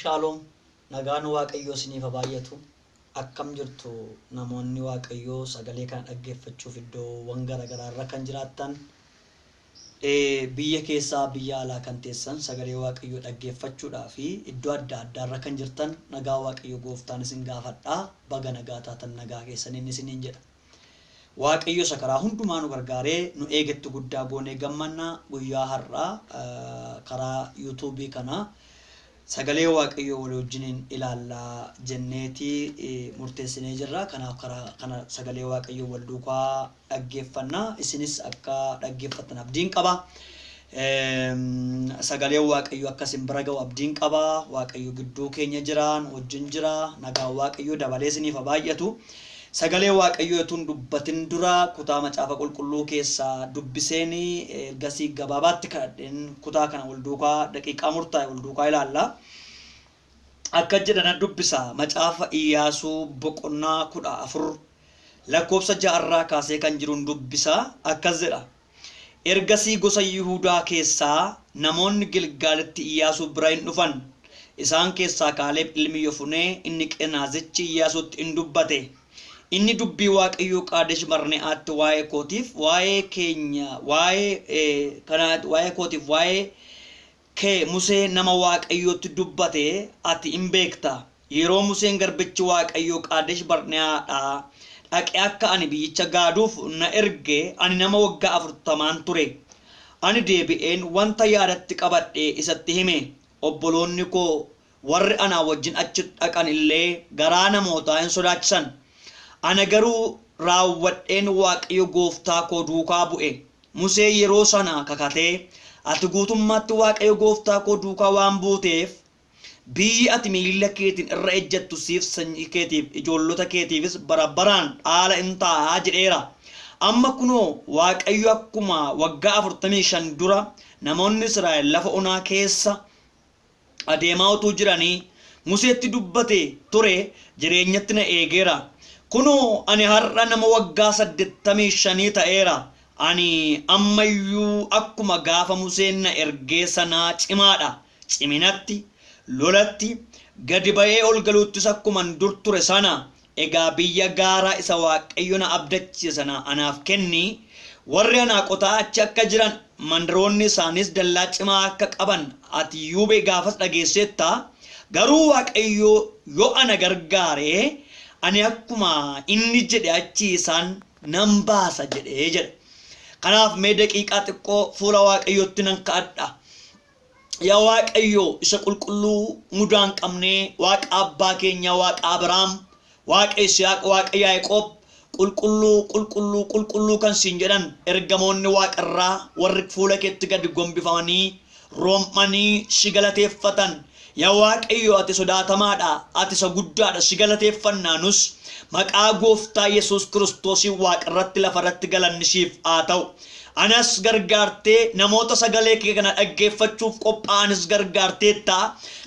shaaloom. Nagaan Waaqayyoo isiniif haa baay'atu. Akkam jirtu namoonni Waaqayyoo sagalee kana dhaggeeffachuuf iddoowwan garaagaraa irra kan jiraattan, biyya keessaa biyya alaa kan teessan, sagalee Waaqayyoo dhaggeeffachuudhaa fi iddoo adda addaa irra kan jirtan, nagaa Waaqayyoo gooftaan isin gaafadhaa. Baga nagaa taatan, nagaa keessaniin isiniin jedha. Waaqayyo isa karaa hundumaa nu gargaaree nu eegettu guddaa goonee gammanna. Guyyaa har'aa karaa yuutuubii kana sagalee Waaqayyoo walii wajjiniin ilaallaa jenneeti murteessinee jirra. Kanaaf karaa kana sagalee Waaqayyoo wal duukaa dhaggeeffanna. Isinis akka dhaggeeffattan abdiin qaba. Sagaleen Waaqayyoo akka isin bira ga'u abdiin qaba. Waaqayyo gidduu keenya jira, nu wajjin jira. Nagaan Waaqayyoo dabalee isiniif haa baay'atu. Sagalee Waaqayyoo utuu hin dubbatin dura kutaa Macaafa Qulqulluu keessaa dubbiseen ergasii gabaabaatti kadhadheen kutaa kana wal duukaa daqiiqaa murtaa'e wal duukaa ilaalla. Akka jedha nan dubbisa, Macaafa Iyyaasuu boqonnaa 14 lakkoofsa 6 irraa kaasee kan jiruun dubbisa, akkas jedha. Ergasii gosa Yihuudaa keessaa namoonni Gilgaalitti Iyyaasuu bira in dhufan, isaan keessaa Kaaleb ilmi Yofunee inni Qenaazichi Iyyaasuutti in dubbate. Inni dubbii Waaqayyoo Qaadesh Barne'aatti waa'ee kootiif, waa'ee keenya, waa'ee kana, waa'ee kootiif, waa'ee kee Musee nama Waaqayyootti dubbate ati in beekta. Yeroo Museen garbichi Waaqayyoo Qaadesh Barne'aadhaa dhaqee akka ani biyyicha gaaduuf na erge ani nama waggaa afurtamaan ture. Ani deebi'een wanta yaadatti qabadhe isatti hime, obboloonni koo warri anaa wajjin achi dhaqan illee garaa namootaa in sodaachisan. Ana garuu raawwadheen Waaqayyo gooftaa koo duukaa bu'e. Museen yeroo sana kakatee, Ati guutummaatti Waaqayyo gooftaa koo duukaa waan buuteef, biyyi ati miilla keetiin irra ejjettu siif, sanyii keetiif, ijoollota keetiifis bara baraan dhaala in ta'a jedheera. Amma kunoo, Waaqayyo akkuma waggaa 45 dura namoonni Israa'el lafa onaa keessa adeemaa utuu jiranii Museetti dubbate ture jireenyatti na eegeera. Kunoo, ani har'a nama waggaa saddeettamii shanii ta'eera, ani amma iyyuu akkuma gaafa Museen na ergee sanaa cimaa dha, ciminatti, lolatti, gadi ba'ee ol galuuttis akkuman dur ture sana. Egaa biyya gaaraa isa Waaqayyo na abdachiise sana anaaf kenni, warri Anaaqotaa achi akka jiran, mandaroonni isaaniis dallaa cimaa akka qaban ati iyyuu gaafas dhageesseetta, garuu Waaqayyo yoo ana gargaare, ani akkuma inni jedhe achii isaan nan baasa jedhe jedha. Kanaaf mee daqiiqaa xiqqoo fuula Waaqayyootti nan ka'adha. Yaa Waaqayyo isa qulqulluu mudaa hin qabnee, Waaqa abbaa keenyaa, Waaqa Abrahaam, Waaqa Yisihaaq, Waaqa Yaaqoob, qulqulluu, qulqulluu, qulqulluu kan siin jedhan ergamoonni waaqarraa warri fuula keetti gadi gombifamanii rom'anii si galateeffatan. Yaa Waaqayyo, ati sodaatamaadha, ati isa guddaadha, si galateeffannaa. Nus maqaa gooftaa Yesuus Kiristoosiin waaqarratti lafarratti galanni siif haa ta'u. Anas gargaartee namoota sagalee kee kana dhaggeeffachuuf qophaa'anis gargaarteetta.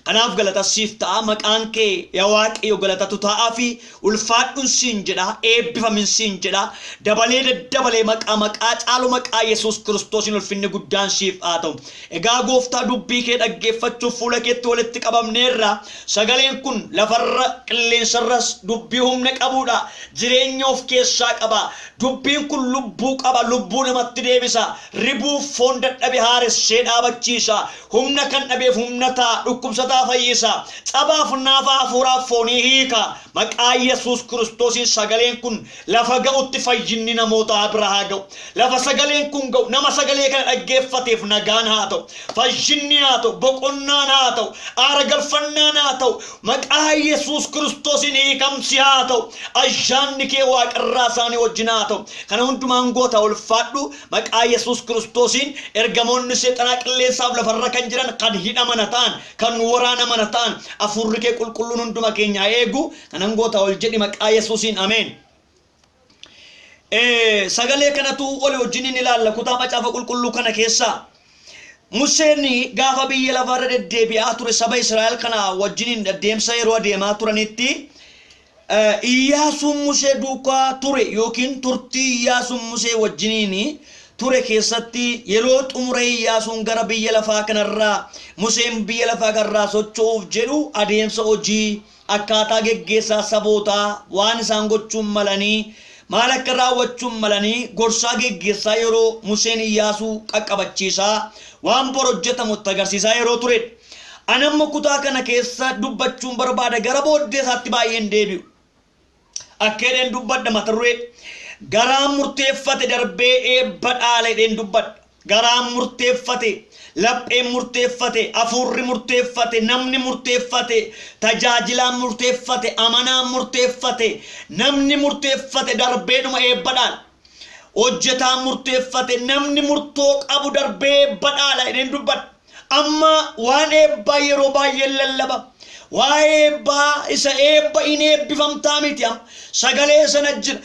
Kanaaf galata siif ta'a. Maqaan kee, yaa Waaqayyo, galatatu ta'aa fi ulfaadhuun siin jedha, eebbifamin siin jedha. Dabalee daddabalee maqaa maqaa caalu, maqaa Yesuus Kiristoosiin ulfinni guddaan siif haa ta'u. Egaa gooftaa, dubbii kee dhaggeeffachuuf fuula keetti walitti qabamneerra. Sagaleen kun lafarra qilleensarras dubbii humna qabuudha. Jireenya of keessaa qaba. Dubbiin kun lubbuu qaba, lubbuu namatti deebisa. Ribuuf foon dadhabe haaressee dhaabachiisa. Humna kan dhabeef humna ta'a, dhukkubsataa fayyisa. Cabaaf naafa hafuuraaf foonii hiika. Maqaa Yesuus Kiristoosiin sagaleen kun lafa ga'utti fayyinni namootaa bira haa ga'u. Lafa sagaleen kun ga'u nama sagalee kana dhaggeeffateef nagaan haa ta'u. Fayyinni haa ta'u, boqonnaan haa ta'u, aara galfannaan haa ta'u. Maqaa Yesuus Kiristoosiin hiikamsi haa ta'u. Ayyaanni kee waaqarraa isaanii wajjin haa ta'u. Kana hundumaan goota, ulfaadhu. Maqaa Yesuus Kiristoosiin ergamoonni seexanaa qilleensaaf lafarra kan jiran kan hidhamana ta'an, kan waraanamana ta'an, hafuurri kee qulqulluun hunduma keenya haa eegu. Kanan goota, ol jedhi, maqaa Yesuusiin, ameen. Sagalee kanatu olii wajjin in ilaalla kutaa Macaafa Qulqulluu kana keessaa. Museen gaafa biyya lafaarra deddeebi'aa ture saba Israa'el kana wajjiniin adeemsa yeroo adeemaa turanitti, Iyyaasuun Musee duukaa ture yookiin turtii Iyyaasuun Musee wajjiniin ture keessatti yeroo xumura Iyyaasuun gara biyya lafaa kanarraa Museen biyya lafaa kanarraa socho'uuf jedhu adeemsa hojii akkaataa geggeessaa sabootaa waan isaan gochuun malanii maal akka raawwachuun malanii gorsaa geggeessaa yeroo Museen Iyyaasuu qaqqabachiisaa waan bor hojjetamu itti agarsiisaa yeroo turedha. Ani amma kutaa kana keessa dubbachuun barbaada gara booddee isaatti baay'een deebi'u. Akka jedheen dubbadha mata duree garaan murteeffate darbee eebba dhaala jedheen dubbadha. Garaan murteeffate, lapheen murteeffate, hafuurri murteeffate, namni murteeffate, tajaajilaan murteeffate, amanaan murteeffate, namni murteeffate darbeedhuma eebba dhaala. Hojjetaan murteeffate, namni murtoo qabu darbee eebba dhaala jedheen dubbadha. Amma waan eebbaa yeroo baay'ee lallaba. Waa'ee eebbaa isa eebba hin eebbifamtaa miti amma. Sagalee sana jira.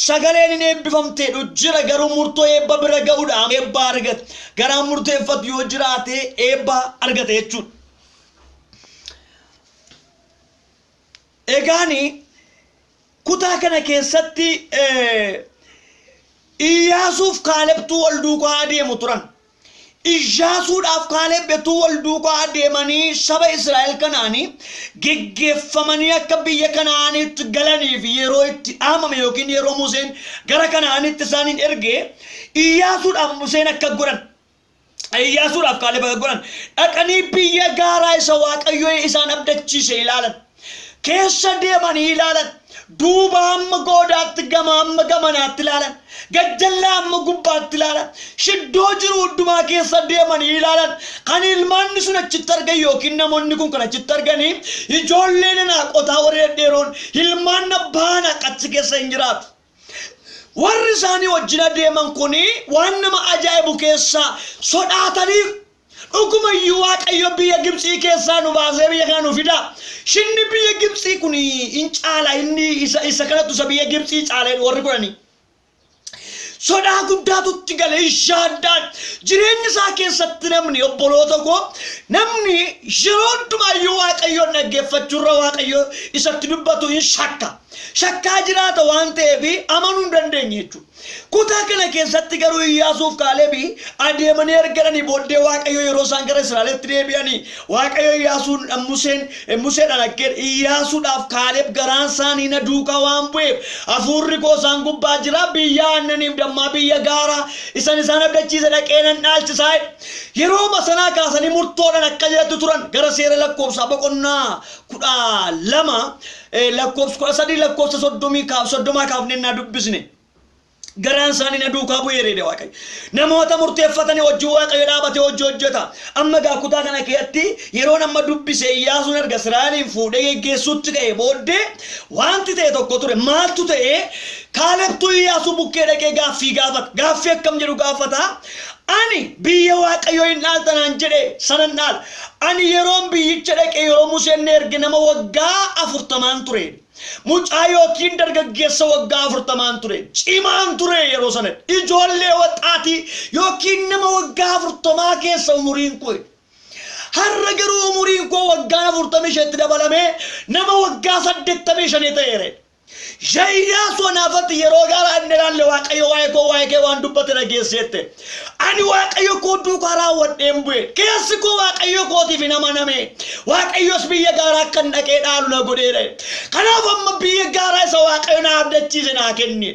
Sagaleen hin eebbifamteedhu jira garuu murtoo eebba bira ga'uudha eebba argata. Garaan murteeffatu yoo jiraate eebba argata jechuudha. Egaani kutaa kana keessatti Iyyaasuuf Kaalebtuu wal duukaa adeemu turan. Iyyaasuudhaaf Kaaleb utuu wal duukaa adeemanii saba Israa'el kanaanii geggeeffamanii akka biyya Kana'aaniitti galaniif yeroo itti dhaamame yookiin yeroo Museen gara Kana'aaniitti isaaniin erge Iyyaasuudhaaf Museen akka godhan Iyyaasuudhaaf Kaaleb akka godhan dhaqanii biyya gaaraa isa Waaqayyo isaan abdachiise ilaalan. Keessa deemanii ilaalan. Duuba hamma goodaatti gama hamma gamanaatti ilaalan. Gajjallaa hamma gubbaatti ilaalan. Shiddoo jiru hundumaa keessa deemanii ilaalan. Kan ilmaanni sun achitti argan yookiin namoonni kun kan achitti arganii ijoolleen anaaqotaa warri dhedheeroon ilmaan abbaa anaaq achi keessa hin jiraatu. Warri isaanii wajjin adeeman kun waan nama ajaa'ibu keessaa sodaatanii dhuguma iyyuu Waaqayyo biyya Gibxii keessaa nu baasee biyya kana nu fida. Shinni biyya Gibxii kun in caala inni isa isa kanattu isa biyya Gibxii caala jedhu warri kudhanii. Sodaa guddaatu itti gale ishaaddaan jireenya isaa keessatti namni obboloota koo namni yeroo hundumaayyuu Waaqayyoon dhaggeeffachuurra Waaqayyo isatti dubbatu hin shakka. Shakkaa jiraata waan ta'eef amanuu hin dandeenye jechuudha. Kutaa kana keessatti garuu Iyyaasuuf Kaalebi adeemanii erga dhanii booddee Waaqayyo yeroo isaan gara Israa'elitti deebi'anii Waaqayyo Iyyaasuun Museen Museedhaan akka jedhe Iyyaasuudhaaf Kaaleb garaan isaanii na duukaa waan bu'eef hafuurri koo isaan gubbaa jira biyya aannaniif dammaa biyya gaaraa isan isaan abdachiise dhaqee nan dhaalchisaa jedhe. Yeroo sanaa kaasanii murtoodhaan akka jedhatu turan gara seera lakkoofsaa boqonnaa 12 lakkoofsa 13 lakkoofsa 30 kaafnee naa dubbisne. Garaan isaanii na duukaa bu'ee jedhe Waaqayyo. Namoota murteeffatanii hojii Waaqayyo dhaabatee hojii hojjeta. Amma gaa kutaa kana keessatti yeroo nama dubbise Iyyaasuun erga Israa'eliin fuudhee geggeessuutti ka'e booddee wanti ta'e tokko ture. Maaltu ta'e? Kaalebtuu Iyyaasuu bukkee dhaqee gaaffii gaafata. Gaaffii akkam jedhu gaafata? Ani biyya Waaqayyo hin dhaaltanaan jedhe sanan dhaala. Ani yeroon biyyicha dhaqee yeroo Museen na erge nama waggaa 40n ture. Mucaa yookiin dargaggeessa waggaa 40n ture. Cimaan ture yeroo sana. Ijoollee waxaatii yookiin nama waggaa 40 keessa umuriin koo. Har'a garuu umuriin koo waggaa 45tti dabalamee nama waggaa 85 ta'eera. Iyyaasuu anaafatti yeroo gaara inni ilaalle Waaqayyo waa'ee koo waa'ee kee waan dubbate dhageesseette. Ani Waaqayyo koo duukaa raawwadheen bu'e. Keessi koo Waaqayyo kootiif hin amaname. Waaqayyos biyya gaaraa akkan dhaqee dhaalu na godheera. Kanaaf amma biyya gaaraa isa Waaqayyo na abdachiise naa kenne.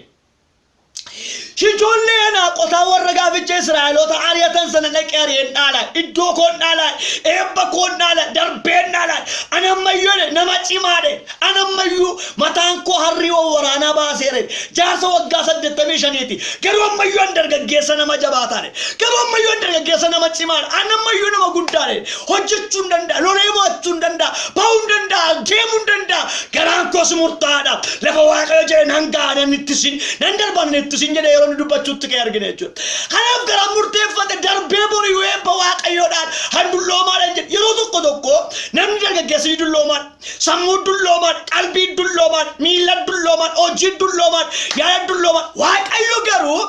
Ijoollee anaaqotaa warra gaaficha Israa'eloota ari'atan sana dhaqee ari'een dhaala. Iddoo koon dhaala. Eebba koon dhaala. Darbeen dhaala. Ani ammayyuu jedhe nama cimaadhe. Ani ammayyuu mataan koo harrii waraanaa baaseera. Jaarsa waggaa 85ti. Garuu ammayyuu an dargaggeessa nama jabaataadhe. Garuu ammayyuu an dargaggeessa nama cimaadha. Ani ammayyuu nama guddaadhe. Hojjechuu hin danda'a. Lolee mo'achuu hin danda'a. Ba'uu hin danda'a. Deemuu hin danda'a. Garaan koos murtaa'aadha. Lafa Waaqayyo jedhe nan ga'a nan ittisin nan darba nan ittisin jedhe yeroo inni dubbachuutti ka'e argina jechuudha. Kanaaf garaan murteeffate darbee bori'uu eebba Waaqayyoodhaan handulloomaadhaan jedhe. Yeroo tokko tokko namni dargaggeessi dulloomaadha. Sammuu dulloomaadha. Qalbii dulloomaadha. Miila dulloomaadha. Hojii dulloomaadha. Yaada dulloomaadha. Waaqayyo garuu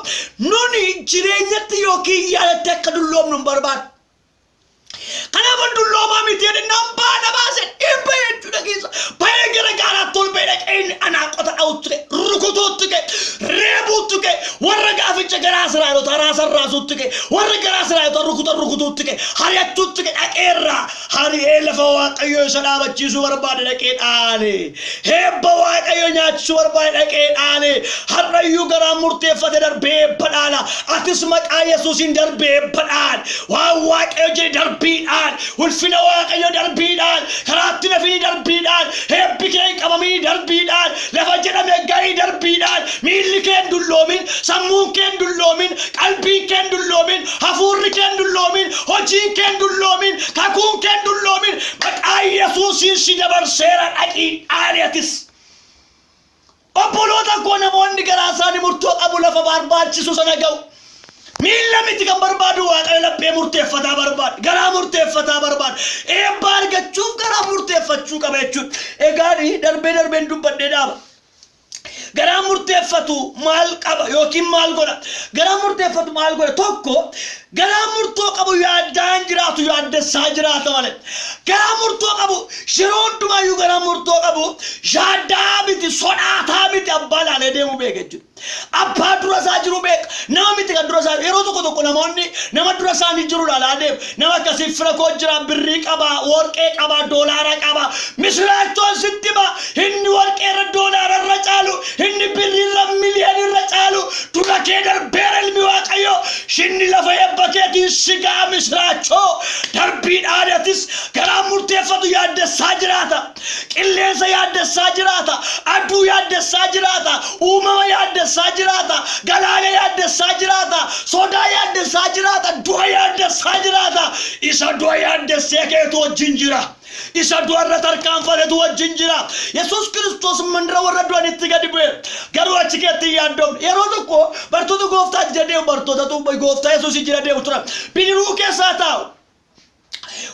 nuni jireenyatti yookiin yaadatti akka dulloomnu hin barbaadu. Kanaaf an dulloomaa miti jedhe nan baana baase dhibba jechuudha keessa. Bahee gara gaaraatti ol bahee dhaqee inni anaaqota dha'utti ka'e, rukutuutti ka'e, reebuutti ka'e. Warra gaaficha garaa Israa'elotaa raasan raasuutti ka'e. Warra garaa Israa'elotaa rukutan rukutuutti ka'e. Hari'achuutti ka'e. Dhaqeerraa hari'ee lafa Waaqayyo isa dhaabachiisuu barbaade dhaqee dhaale. Eebba Waaqayyo nyaachisuu barbaade dhaqee dhaale. Har'ayyuu garaan murteeffate darbee eebba dhaala. Atis maqaa Yesuusiin darbee eebba dhaal. Waan Waaqayyo jedhe darbii dhaal. Ulfina Waaqayyo darbii dhaal. Karaatti nafini darbii dhaal. Eebbi kee hin qabamini darbii dhaal. Lafa jedhame ga'ii darbii dhaal. Miilli kee hin dulloomin. Sammuun kee hin dulloomin. Qalbiin kee hin dulloomin. Hafuurri kee hin dulloomin. Hojiin kee hin dulloomin. Kakuun kee hin dulloomin. Maqaa Yesuusiin si dabarseera dhaqii dhaali atis. Obboloota koo namoonni garaa isaanii murtoo qabu lafa barbaachisu sana ga'u. Miilla miti kan barbaadu Waaqayyo laphee murteeffataa barbaada. Garaa murteeffataa barbaada. Eebba argachuuf garaa murteeffachuu qaba jechuudha. Egaan darbee darbeen dubbadhee dhaaba. Garaa murteeffatu maal qaba yookiin maal godha? Garaa murteeffatu maal godha? Tokko garaa murtoo qabu yaaddaan jiraatu yaaddessaa jiraata malee. Garaa murtoo qabu yeroo hundumaayyuu garaa murtoo qabu yaaddaa miti sodaataa miti abbaa laalee deemu beeka jechuudha. Abbaa dura isaa jiru beeka. Nama miti kan dura isaa yeroo tokko tokko namoonni nama dura isaanii jiru laalaa deemu. Nama akkasii fira koo jira birrii qaba, warqee qaba, doolaara qaba. Misiraachoon sitti hima inni warqee irra doolaara irra caalu, inni birrii irra miliyoona irra caalu dura kee darbeera ilmi Waaqayyoo. Inni lafa eebba keetiin si ga'a misiraachoo darbii dhaadatis garaa murteeffatu yaaddessaa jiraata. Qilleensa yaaddessaa jiraata. Aduu yaaddessaa jiraata. Uumama yaaddessaa jiraata. Galaana yaaddessaa jiraata. Sodaa yaaddessaa jiraata. Du'a yaaddessaa jiraata. Isa du'a yaaddessee keetu wajjin jira. Isa du'a irra tarkaanfatetu wajjin jira. Yesuus Kiristoos mandara warra du'anitti gadi bu'e. Garuu achi keetti hin yaaddoofne. Yeroo tokko bartoota gooftaa jira deemu bartootatu gooftaa Yesuus jira deemu turan. Bidiruu keessaa taa'u.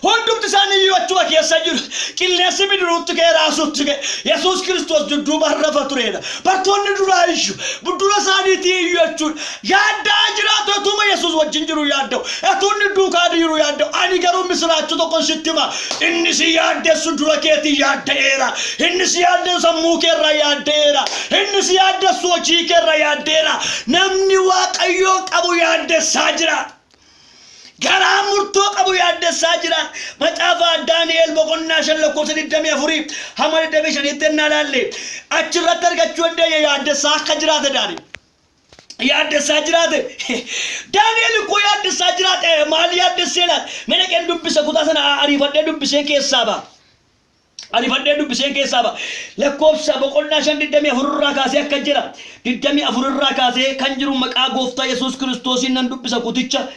Hundumti isaanii iyyuu achuma keessa jiru. Qilleensi bidiruutti ka'e raasuutti ka'e. Yesuus Kiristoos dudduuba rafa tureedha. Bartoonni duraa iyyuu dura isaaniitii iyyuu jechuudha. Yaaddaa jiraatu etuma Yesuus wajjin jiru yaadda'u. Etuu inni duukaa jiru yaadda'u. Ani garuu misiraachuu tokkon sitti hima. Inni si yaaddessu dura keetii yaadda'eera. Inni si yaaddessu sammuu keerraa yaadda'eera. Inni si yaaddessu hojii keerraa yaadda'eera. Namni Waaqayyoon qabu yaaddessaa jiraata. Garaa murtoo qabu yaaddessaa jira. Macaafa Daani'el boqonnaa 5 lakkoofsa 24 hamma 25tti ennaa laalle achirratti argachuu dandeenya yaaddessaa akka jiraate Daani'el. Yaaddessaa jiraate. Daani'el koo yaaddessaa jiraate maal yaaddessee laata? Mee dhaqeen dubbisa kutaa sana ariifadhee dubbisee keessaa ba'a. Arifadhee dubbiseen keessaa ba'a. Lakkoofsa boqonnaa 5 24 irraa kaasee akka jedha. 24 irraa kaasee kan jiru maqaa gooftaa Yesuus Kiristoosiin nan dubbisa kuticha.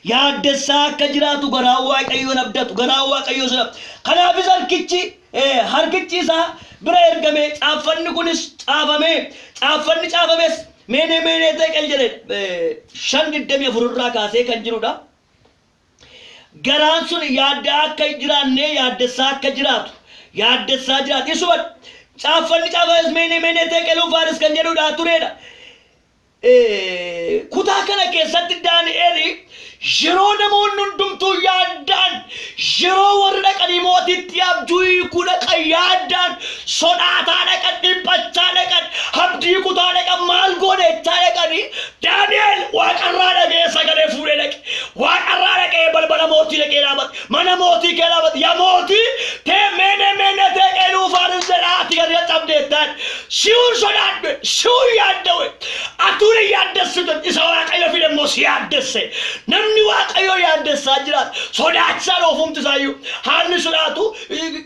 Yaaddessaa akka jiraatu garaa Waaqayyoon abdatu. Garaa Waaqayyoo sana. Kanaafis harkichi isaa bira ergame caaffanni kunis caafame. Caaffanni caafames meenee meenee teqel jedhe 5 24 irraa kaasee kan jirudha. Garaan sun yaaddaa akka hin jiraannee yaaddessaa akka jiraatu yaaddessaa jiraatu. Isuma caaffanni caafames meenee meenee teeqeluu faaris kan jedhudha turedha. Kutaa kana keessatti Daani'eel yeroo namoonni hundumtuu yaaddaan yeroo warri dhaqanii mootiitti abjuu hiikuu dhaqan yaaddaan sodaataa dhaqan dhiphachaa dhaqan abdii kutaa dhaqan maal goone jechaa dhaqanii Daani'el waaqarraa dhaga'ee sagalee fuudhee dhaqe. Waaqarraa dhaqee balbala mootii dhaqee dhaabate. Mana mootii kee dhaabate. Yaa mootii tee meenee meenee tee qeeluu faaris jedhaa ati gadi caccabdeettaan. Si'uun sodaadhe, si'uun yaaddawe. Atuun hin yaaddessitu isa Waaqayyo fide immoo si yaaddesse. Namni Waaqayyo yaaddessaa jiraata. Sodaachisaan oofumti isaayyuu. Haalli sodaatu,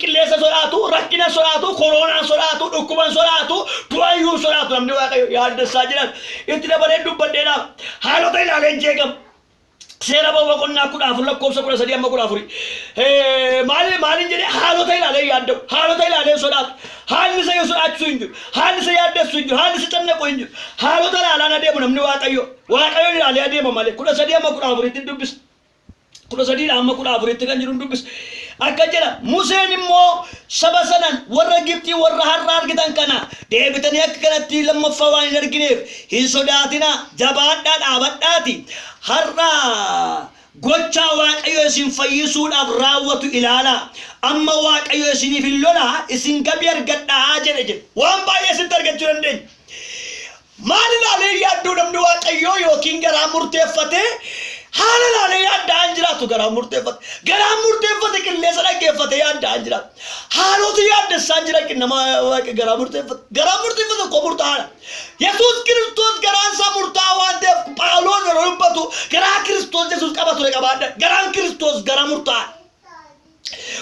qilleensa sodaatu, rakkina sodaatu, koroonaan sodaatu, dhukkuban sodaatu, du'ayyuu sodaatu namni Waaqayyo yaaddessaa jiraata. Itti dabalee dubbadheedhaaf haalota ilaaleen jeeqama. Seera ba'uu boqonnaa 14 lakkoofsa 13 amma 14. Maal maaliin jedhee haalota ilaalee yaadda'u, haalota ilaalee sodaatu. Haalli isa sodaachisu hin jiru, haalli isa yaaddessu hin jiru, haalli isa cannaqu hin jiru. Haalota ilaalaan adeemu namni Waaqayyo. Waaqayyoon ilaalee adeema malee 13 amma 14tti dubbisa. 13 amma 14tti kan jiru dubbisa. Akka jedha Museen immoo saba sanan warra Gibxii warra har'a argitan kana deebitanii akka kanatti lammaffaa waan hin argineef hin sodaatinaa jabaadhaa dhaabadhaati har'a gochaa Waaqayyo isin fayyisuudhaaf raawwatu ilaalaa amma Waaqayyo isiniif hin lolaa isin gabii argadhaa jedhe jedhe waan baay'ee sitti argachuu dandeenya. Maal ilaalee yaaddoo namni Waaqayyoo yookiin garaa murteeffate? Haala ilaalee yaadda'aa hin jiraatu garaa murteeffate. Garaan murteeffate qilleensa dhaggeeffate yaadda'aa hin jiraatu. Haalota yaaddessaa hin jiran nama Waaqa garaa murteeffate. Garaan murteeffate koo murtaa'aadha. Yesuus Kiristoos garaan isaa murtaa'aa waan ta'eef, Phaawulos yeroo dubbatu garaa Kiristoos Yesuus qaba ture qabaadha. Garaan Kiristoos garaa murtaa'aadha.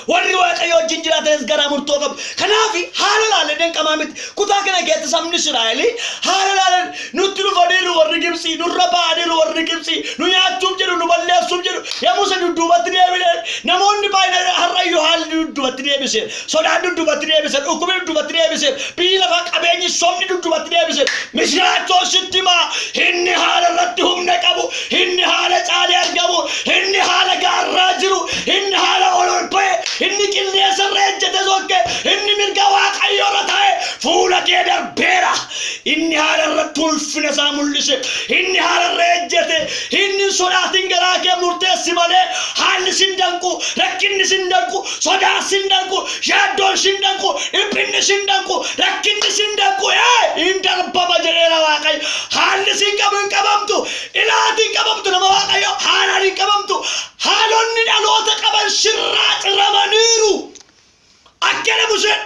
Warri Waaqayyo wajjin jiraatanis garaa murtoo qabu. Kanaaf haala ilaalee danqamaa miti. Kutaa kana keessatti sabni Israa'el haala ilaalee, nutti dhufaniiru warri Gibxii, nurra ba'aniiru warri Gibxii, nu nyaachuuf jedhu, nu balleessuuf jedhu. Yommuu isa dudduubatti deebine, namoonni baay'een har'ayyuu haalli dudduubatti deebise. Sodaan dudduubatti deebise, dhukkubni dudduubatti deebise, biyyi lafaa, qabeenyi, sobni dudduubatti deebise. Misiraachoon sitti himaa, inni haala irratti humna qabu, inni haala caalee argamu, inni haala gaarraa jiru, inni haala ol ol ba'e, inni qilleensa irra ejjete sokke, inni mirga Waaqayyoo irra taa'e fuula kee darbeera. Inni haala irratti ulfina isaa mul'ise, inni haala irra ejjete, inni hin sodaatin. Garaa kee murteessi malee haalli sin danqu, rakkinni sin danqu, sodaan sin danqu, yaaddoon sin danqu, dhiphinni sin danqu, rakkinni sin danqu. Ee, hin darbama jedheera Waaqayyo. Haalli sin qabu, hin qabamtu. Ilaati, hin qabamtu. Nama Waaqayyo, haalaan hin qabamtu. Haalonni dhaloota qaban sirraa ciramaniiru. Akkana Museen,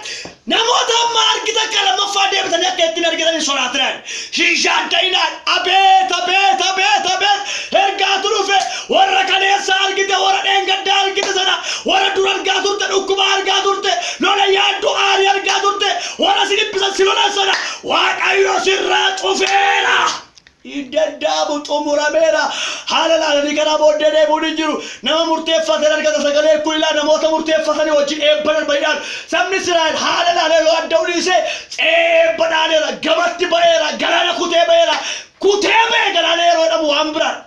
namoota amma argitan kan lammaffaa deebitanii akka ittiin argitan hin sodaatinaa, hin yaadda'inaa. Abeet, abeet, abeet, abeet! Ergaatu dhufe. Warra kaleessa argite, warra dheengaddaa argite sana, warra dura argaa turte, dhukkuba argaa turte, lola, yaaddoo, aarii argaa turte, warra si dhiphisan, si lolan sana Waaqayyo sirraa cufeera. Hin danda'amu, xumurameera. Haala ilaalanii karaa booddee deebi'uun hin jiru. Nama murteeffateen argata sagalee kun. Ilaa, namoota murteeffatanii wajjin eebba darbaniidhaan. Sabni Israa'el haala ilaalee yoo adda dhiise eebba dhaaleera, gamatti ba'eera, galaana kutee ba'eera. Kutee ba'e galaana yeroo jedhamu waan biraan.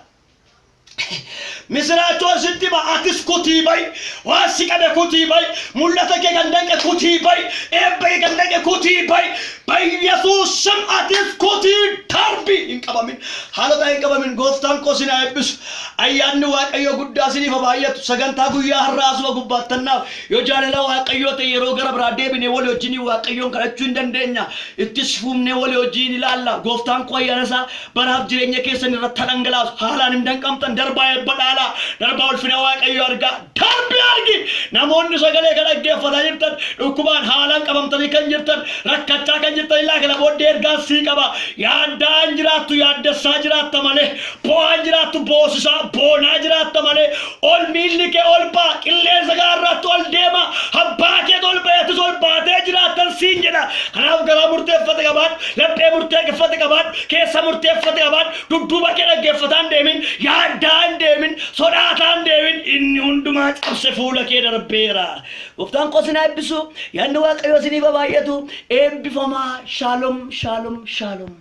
Misiraachoon sitti hima, atis kutii ba'i. Waan si qabe kutii ba'i. Mul'ata kee kan danqe kutii ba'i. Eebba kee kan danqe kutii ba'i. Ba'i, Yesuus, atis kutii darbi. Hin qabamin. Haalota hin qabamin. Gooftaan koo sin haa eebbisu. Ayyaanni Waaqayyoo guddaa isiniif haa baay'atu. Sagantaa guyyaa har'aa asuma gubbaattannaaf, yoo jaalala Waaqayyoo ta'e yeroo gara biraa deebinee walii wajjin Waaqayyoon kadhachuu hin dandeenya. Ittis fuufnee walii wajjin ilaalla. Gooftaan koo ayyaana isaa baraaf jireenya keessan irratti haa dhangalaasu. Haalaan hin danqamtan. Darbaa, eebba dhaalaa. Darbaa, ulfina Waaqayyoo argaa. Darbi, argi. Namoonni sagalee kan dhaggeeffataa jirtan, dhukkubaan haalaan qabamtanii kan jirtan, rakkachaa kan jirtan, illaa kana booddee ergaan sii qaba. Yaaddaan jiraattu, yaaddessaa jiraatta malee, bo'aan jiraattu, boosisaa boonaa jiraatta malee, ol miilli kee ol ba'a, qilleensa gaarraatti ol deema, abbaa kee ol ba'eetis ol baatee jiraattan siin jedha. Kanaaf garaa murteeffate qabaadhu, laphee murteeffate qabaadhu, keessa murteeffate qabaadhu. Dudduuba kee dhaggeeffataan deemin, yaaddaan deemin, sodaataan deemin. Inni hundumaa cabse fuula kee darbeera. Gooftaan koo sin haa eebbisu. Yaadni Waaqayyoo isiniif haa baay'atu. Eebbifamaa. Shaalom, shaalom, shaalom.